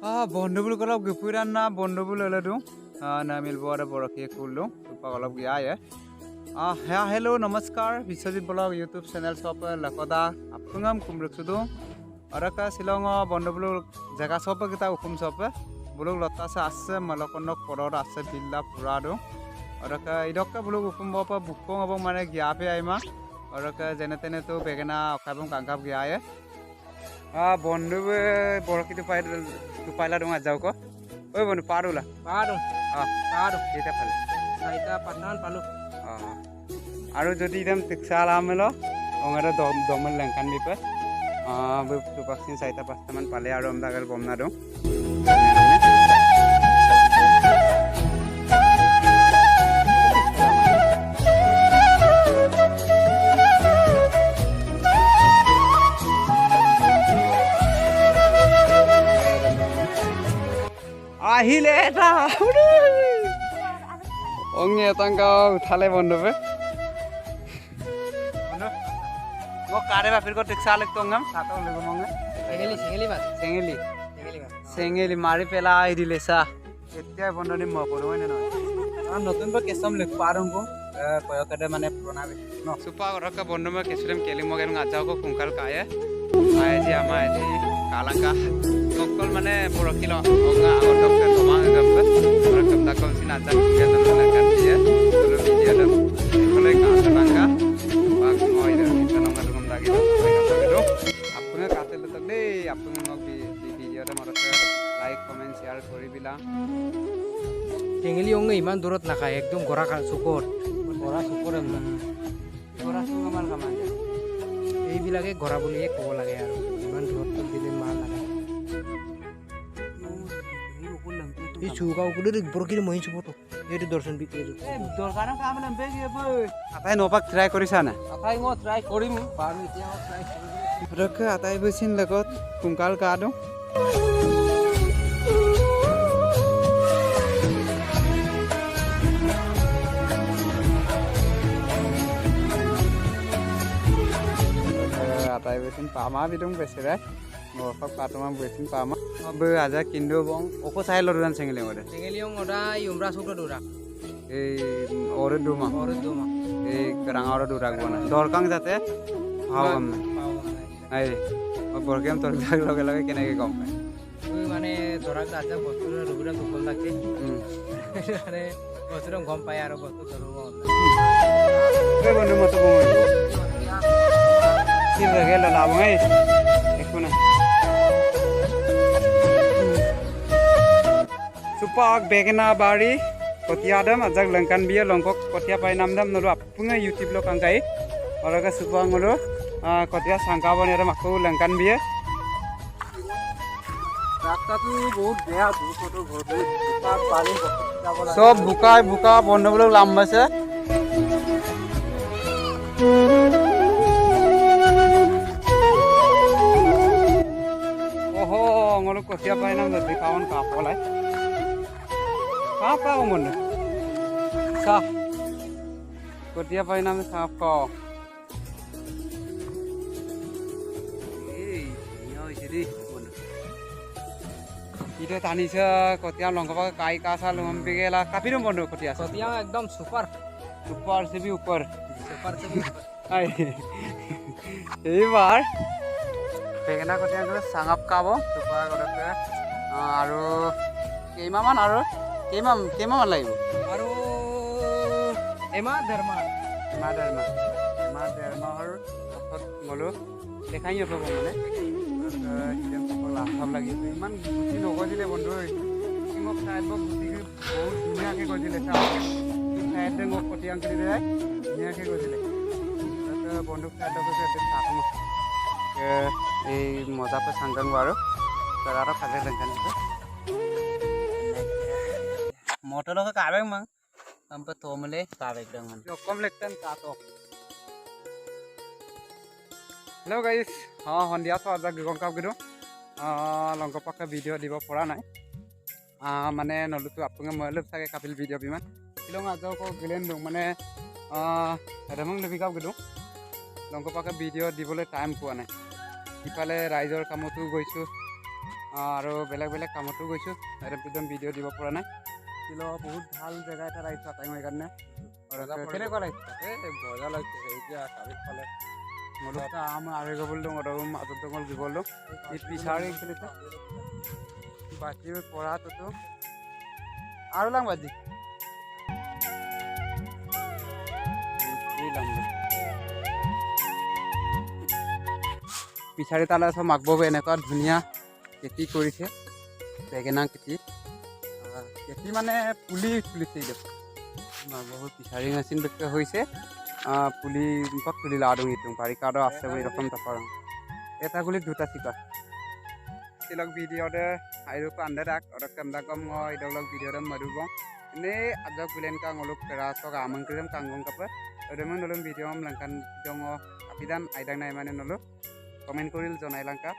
বন্ধু অলপ গুপুৰান না বন্ধু লৈ দিওঁ না মিলব আৰু বৰশী খুলোঁ অলপ গিয়া। হ্যাঁ হেল্ল' নমস্কাৰ, বিশ্বজিৎ ব্লগ ইউটিউব চেনেল চব লকদা আপুঙাম কুমৰুকচুদু আৰু শ্বিলং বন্ধু জেগা চব কেইটা উখুম চব বুলুক লতা আছে মলকনক পৰত আছে বিল্লা পুৰা দো আৰু ইদকে বুলুক উখুম বুকং হ'ব মানে গিয়া পে আইমা আৰু যেনে তেনেতো বেঙেনা অখাবং কাংকাপ গিয়ায়ে। বন্ধু বৰশীটো পাই পাইলা দং আজাও ক ঐ বন্ধু পাৰোলা পাৰো পাৰো কেইটা পালে? চাৰিটা পাঁচটামান পালোঁ। আৰু যদি একদম টিকচা আৰামেল অঙাৰ দমল লেংকান বিপে বাকচিন চাৰিটা পাঁচটামান পালে আৰু আমি গম নাদো। আহিলে এটা অঙে এটাংকা উঠালে বন্ধুবে মোক কাৰে বাপিৰ কো টিকচা লাগতো অঙ্গাম সাত লাগিব মঙে চেঙেলি চেঙেলি মাছ চেঙেলি চেঙেলি মাছ চেঙেলি মাৰি পেলাই দিলে চা। এতিয়া বন্ধ দিম মই পঢ়ো হয় নে নহয়? নতুনকৈ কেঁচম লিখ পাৰোঁ কয়কতে মানে পুৰণা ন চুপা ঘৰকে বন্ধু মই কেঁচুৰিম কেলি মই আজাও কুংকাল কায়ে আজি আমাৰ আজি কালাংকা অকল মানে বৰশী অঙা আগত দমা লাইক কমেণ্ট শ্বেয়াৰ কৰিবিলা। চেঙেলি অঙে ইমান দূৰত নাখায়, একদম গৰা চুকত গৰা চুকত গৰা চুক আমাৰ কামান এইবিলাকে গৰা বুলিয়ে ক'ব লাগে আৰু ইমান দূৰত দিলে মাল নাখায়। এই চুকা উকুলে বৰশীৰ মহি চুপতো এইটো দৰ্শন বিক্ৰী আটাই নপাক ট্ৰাই কৰিছা না? আটাই মই ট্ৰাই কৰিম বাৰু, এতিয়া মই ট্ৰাই কৰিম। আটাই বৈচিন লগত কুংকাল কা দো আটাই বেচিন পামা বিদুং বেচেৰা বৰফক পাতমা বেচিন পামা আজা কিন্তু বং অকো চাই লৰুদান চেঙেলি মৰে চেঙেলি অং ওদা ইউমৰা চুকৰা দৌৰা এই অৰে দুমা অৰে দুমা এই ৰাঙা অৰে দৌৰা বনা দৰকাং যাতে ভাও গম নাই এই বৰকেম তোৰ লগে লগে কেনেকে গম পায় মানে ধৰা আজা বস্তু ৰবিৰা দুখন থাকে মানে বস্তুটো গম পায় আৰু বস্তু ধৰিব। বন্ধু মতো কি লাগে লাভ একো নাই। চুপাক বেঙেনা বাৰী কটীয়া দাম আজাক লংকান বিয়ে লংকক কটীয়া পাই নাম দাম নলো আপুঙে ইউটিউব লো কাংকাই আৰু চুপাং হলো কটীয়া চাংকা বনে আৰু আকৌ লংকান বিয়ে। ৰাস্তাটো বহুত বেয়া, চব বোকাই বোকা বন্ধুবিলাক লাম্বাইছে। অহ অঙলো কটীয়া পাই নাম যদি কাৱন কাপলাই সাপ পাব বন্ধু চাহ কটীয়া পাই নাম সাপ পাও। এই ধুনীয়া হৈছে দেই বন্ধু। ইটো টানিছে কটীয়া লংকা কাই কা চা লম্বি গেলা কাপি দিম বন্ধু কটীয়া কটীয়া একদম সুপাৰ সুপাৰ সে ভি উপৰ সুপাৰ সে ভি উপৰ। এইবাৰ বেঙেনা কটীয়া চাঙাপ কাব সুপাৰ কটীয়া আৰু কেইমাহমান আৰু কেইমাহমান লাগিব আৰু এমাহ ডেৰমাহ এমাহ ডেৰমাহ এমাহ ডেৰমাহৰ পাছত গ'লোঁ দেখাই নাপাব মানে লাভ লাগি আছে। ইমান গুটি নগজিলে বন্ধু মোক চাইড গুটি বহুত ধুনীয়াকৈ গজিলে চাইড মোক কটীয়া আংকুলি ধুনীয়াকৈ গজিলে বন্ধুক চাইড কৈছে এই মজা পে চাংগাং বাৰু আৰু খালে লেংকান motor ka kabek mang ampa tomle kabek dang man kom lektan ka to। Hello guys, সন্ধিয়া ছটা গং কাপ গিদো লংক পাকা ভিডিঅ' দিব পৰা নাই মানে নলুতো আপুঙে মই অলপ চাগে কাপিল ভিডিঅ' বিমান শিলং আজাও ক গেলেন দং মানে ৰেমং লবি কাপ গিদো লংক পাকা ভিডিঅ' দিবলৈ টাইম পোৱা নাই। ইফালে ৰাইজৰ কামতো গৈছোঁ। আৰু বেলেগ বেলেগ কামতো গৈছোঁ, একদম ভিডিঅ' দিব পৰা নাই। কিলো বহুত ভাল জেগা এটাত আহিছোঁ আটাই সেইকাৰণে। কেনেকুৱা লাগিছে? মজা লাগিছে এতিয়া চাৰিওফালে। মলুকটা আম আঢ়ৈ গবল দং আৰু মাজত দঙল গিবল দং এই পিছাৰি খেলিছে বাজি পঢ়াটোতো আৰু লাং বাজি পিছাৰি তালৈ চব মাকবাবু এনেকুৱা ধুনীয়া খেতি কৰিছে, বেঙেনা খেতি। খেতি মানে পুলি তুলিছে এইটো মাকবাবু পিছাৰি মেচিন হৈছে পুলি তুলি লাডুং ইটো বাৰিকাটো আছে এৰকম তাৰপৰ এটা গুলি দুটা চিকাৰ তিলক ভিডিঅ'তে আৰু কান্দে তাক অলপ কেমদা কম ইদক ভিডিঅ'তে মাৰিব এনেই আজক গুলেন কাং অলপ কেৰা চক আমং কৰিম কাংগং কাপে ওদমন নলম ভিডিঅ' লংকান দঙ আপিদান আইদাং নাই মানে নলো কমেণ্ট কৰিল জনাই লংকা।